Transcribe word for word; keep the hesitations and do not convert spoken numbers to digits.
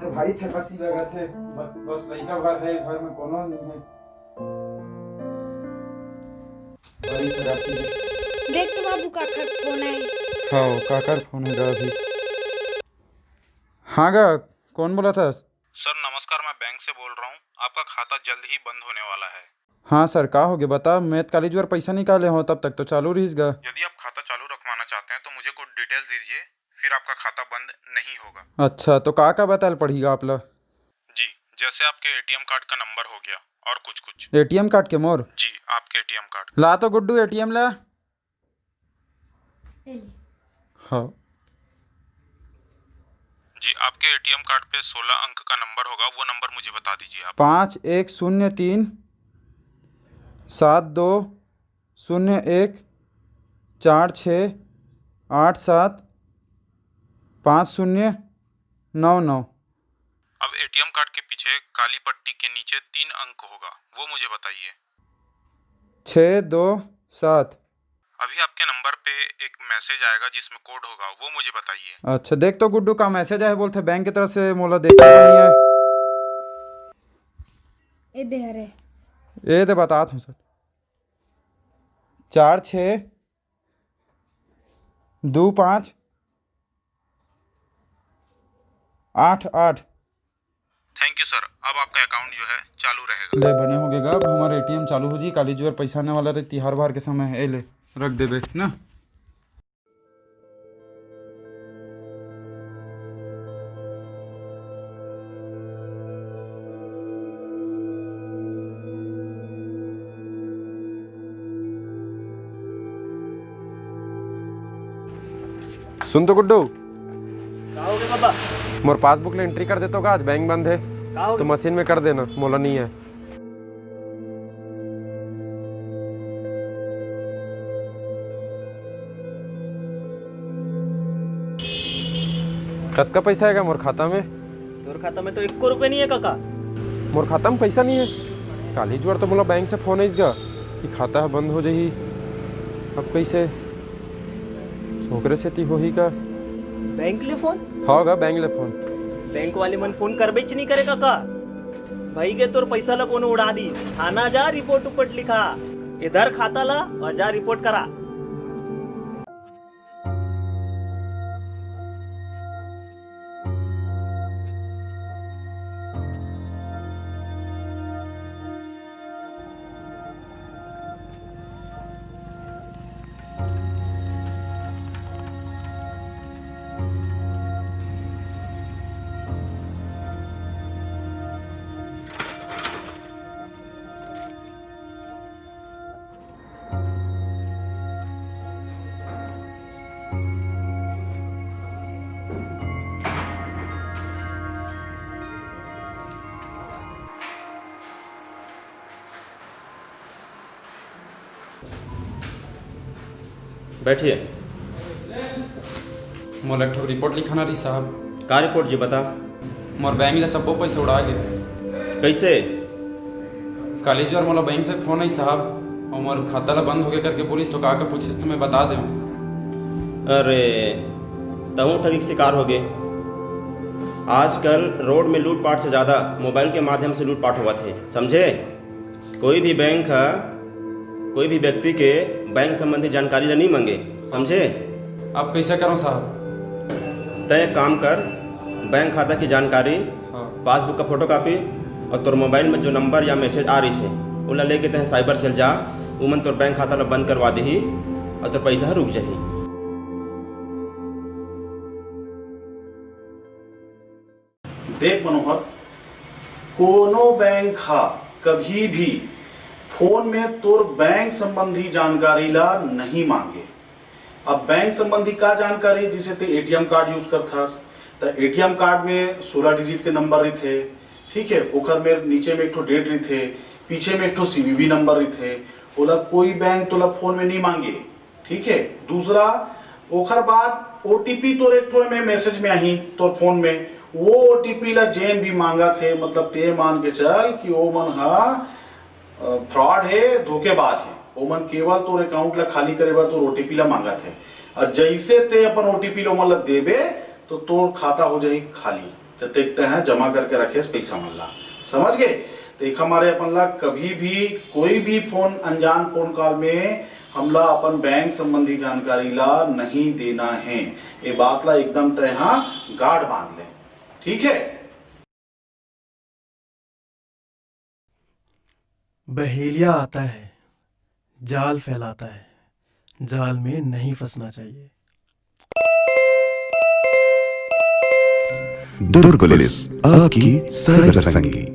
भारी थकासी लगत हे। ब-, बस लइका भर हे, घर में कोनो नहीं हे। भारी थकासी हे। देख तो बाबू, काकर फोन हे। हाँ, काकर फोन हे गा अभी? हाँ गा, कौन बोलत हस? सर नमस्कार, मैं बैंक से बोल रहा हूँ। आपका खाता जल्द ही बंद होने वाला है। हाँ सर, का होगे बता? मैं तो कालीच भर पैसा निकाले हँव, तब तक तो चालू रहिस गा। यदि आप खाता चालू रखवाना चाहते हैं तो मुझे कुछ डिटेल्स दीजिए, फिर आपका खाता बंद नहीं होगा। अच्छा, तो का का बताए ल पड़ही गा आप ला? जी, जैसे आपके एटीएम कार्ड का नंबर हो गया और कुछ कुछ। एटीएम कार्ड के मोर? जी, आपके एटीएम कार्ड। ला तो गुड्डू एटीएम ला। हाँ। जी, आपके एटीएम कार्ड पे सोलह अंक का नंबर होगा, वो नंबर मुझे बता दीजिए आप। पाँच एक शून्य तीन सात दो शून्य एक चार छः आठ सात पाँच शून्य नौ नौ। अब एटीएम कार्ड के पीछे काली पट्टी के नीचे तीन अंक होगा, वो मुझे बताइए। छः दो सात। अभी आपके नंबर पे एक मैसेज आएगा जिसमें कोड होगा, वो मुझे बताइए। अच्छा, देख तो गुड्डू, का मैसेज आए हे बोलथे बैंक की तरफ से, मोला देखे नहीं है। ए दे, अरे। ए दे, बतात हँव सर। चार छः दो पाँच आठ आठ। थैंक यू सर, अब आपका अकाउंट जो है चालू रहेगा। ले, बने होगे गा, अब हमर एटीएम चालू हो जाही। कालीच भर पैसा आने वाला रही, तिहार बार के समय हे। ए ले, रख देबे ना। सुन तो गुड्डू। का होगे बाबा? मोर पासबुक ले एंट्री कर देतो का, आज बैंक बंद हे। का होगे? तो मशीन में कर देना, मोला नहीं है। कतका पैसा हे गा मोर खाता में? तोर खाता में तो एको रुपया नहीं है काका। मोर खाता में पैसा नहीं है? कालीच भर तो मोला बैंक से फोन आइस गा कि खाता ह बंद हो जाही। अब कैसे? ओकरे सेती होही का? बैंक ले फोन? हाँ गा, बैंक ले फोन। बैंक वाले मन फोन करबेच नहीं करे काका। भाई के तोर पैसा ला कोनो उड़ा दी। थाना जा, रिपोर्ट उपोर्ट लिखा। इधर खाता ला और जा रिपोर्ट करा। बैठिए। मोला एक ठो रिपोर्ट लिखाना रही साहब। का रिपोर्ट जी, बता। मोर बैंक ले सब्बो पैसा उड़ा गे। कैसे? कालीच भर मोला बैंक से फोन आई साहब, और मोर खाता ला बंद हो गया करके बोलिस, तो का का पूछिस तो मैं बता देव। अरे, तहूँ ठगी के शिकार हो गे। आजकल रोड में लूटपाट से ज्यादा मोबाइल के माध्यम से लूटपाट होवत हे, समझे? कोई भी बैंक ह कोई भी व्यक्ति के बैंक संबंधी जानकारी ला नहीं मांगे, समझे? अब कैसे करूं साहब? तय एक काम कर, बैंक खाता की जानकारी, हाँ। पासबुक का फोटोकॉपी और तोर मोबाइल में जो नंबर या मैसेज आ रही है, ओला लेके तय साइबर सेल जा, उमन तोर बैंक खाता ला बंद करवा देही और तोर पैसा ह रुक जाही। देख मनोहर, कोनो बैंक ह कभी भी फोन में तोर बैंक संबंधी जानकारी ला नहीं मांगे। अब बैंक संबंधी का जानकारी, जैसे ते एटीएम कार्ड यूज़ करथस, त एटीएम कार्ड में सोलह डिजिट के नंबर रहिथे, ठीक है, ओकर में नीचे में एक ठो डेट रहिथे, पीछे में एक ठो सीवीवी नंबर रहिथे, ओला कोई बैंक तोला फोन में नहीं मांगे। ठीक है, दूसरा, ओखर बाद ओटीपी तोर एक ठो में मैसेज में आही तोर फोन में, वो ओटीपी ला जेन भी मांगत हे, मतलब ते मान के चल कि ओ मन हा, अ, फ्रॉड हे, धोखेबाज हे। ओमन केवल तोर अकाउंट ला खाली करे बर तोर ओटीपी ला मांगत हे, और जैसे ते अपन ओटीपी ला ओमन ला देबे, तो तोर खाता हो जाही खाली। जतेक तैं ह जमा करके रखेस पइसा मन ला, समझ गे? तेखर मारे अपन ला कभी भी कोई भी फोन, अनजान फोन कॉल में हमला अपन बैंक संबंधी जानकारी ला नहीं देना हे। ये बात ला एकदम तैं ह गांठ बांध ले, ठीक है? बहेलिया आता है, जाल फैलाता है। जाल में नहीं फंसना चाहिए। दुर्ग पुलिस, आपकी साइबर संगी।